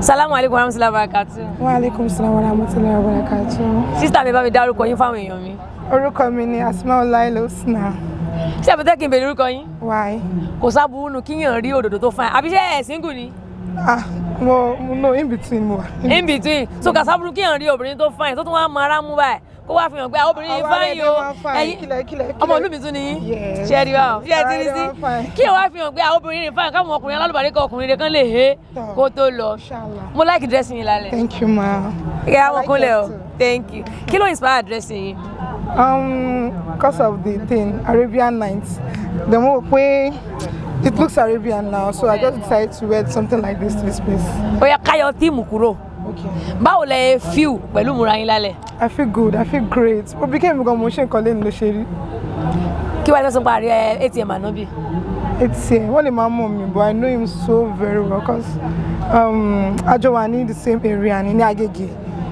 Salamu alaikum warahmatullahi wabarakatuh. Wa alaikum salam wa rahmatullahi wa barakatuh. Sister mi, bá mi dárúkọ yín fáwọn èèyàn mi. Orúkọ mi ni Asmaul Husna. Ṣé àbẹ̀tẹ́ kí n bèrè orúkọ yín? Why? Kò sábúrú nu kíyàn rí òdòdó tó fine. Àbí ṣé ẹ̀ single ni? Ah, mo no, in between mo wà. In between. So kò sábúrú kíyàn rí obìnrin tó fine tó tún wá mọ ara mú báyìí. Kó wá fi hàn pé àwọn obìnrin yìí fine o. Ẹyin kílẹ̀ kílẹ̀. Ọmọ ìlú mi tún ni yín. Yes. Ṣé ẹ rí wa o? Ṣé ẹ ti rí sí? Ara rẹ̀ fine. Kí ẹ wá fi hàn pé àwọn obìnrin yìí fine, káwọn ọkùnrin alálùbáríkà, ọkùnrin rẹ̀ kan lè he Tọ́. kó tó lọ. Inshallah. Mo like dressing yín lálẹ́. Thank you, ma. Ìyá wọn I like kúnlẹ̀ o. yours too. Thank you. Kí ló inspire dressing yín? Because of the thing, Arabian Nights. The more pé it looks Arabian now, so I just decided to wear something like this to this place. Ó yá, ká yọ theme kúrò. Okay. Báwo lẹ feel pẹ̀lú ìmúra yín lálẹ́? I feel good. I feel great. Mo bí kémi gan mo ṣe nǹkan lẹ́nu ló ṣe rí. Kí wàá fẹ́ sọ parí ẹ ATM ànábì? It's here. Wọ́n lè máa mọ̀ mi, but I know him so very well because a jọ wà ní the same area ní Agege.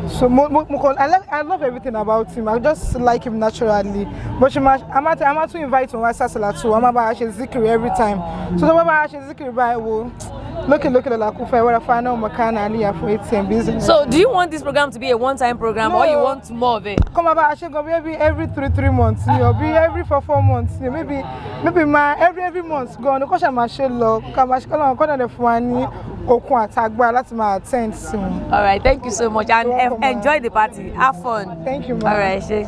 So mo kàn I love everything about him. I just like him naturally. But ṣe máa a máa tún invite wọn wá sásàlátù, wọ́n máa bá a ṣe zikiri every time. So tó bá bá a ṣe zikiri báyìí, wo lókè lókè lọ́la kún fún ẹ wẹ́rẹ́ fún aná mọ̀kánná aliyah fún ATM business. So do you want this program to be a one-time program or you No. want more of it? Kọ́ máa bá a ṣe gan bí every 3 3 months ni, or bí every 4 4 months ni, maybe ma every month gan ni kó ṣe máa ṣe lọ, ká máa ṣe kọ́ lọ́wọ́ kọ́ dẹ̀ fún wa ní okun àtagbára láti máa attend sí wọn. All right, thank you so much and You're welcome, ma'am. enjoy the party. Have fun. Thank you, ma. All right, ṣe.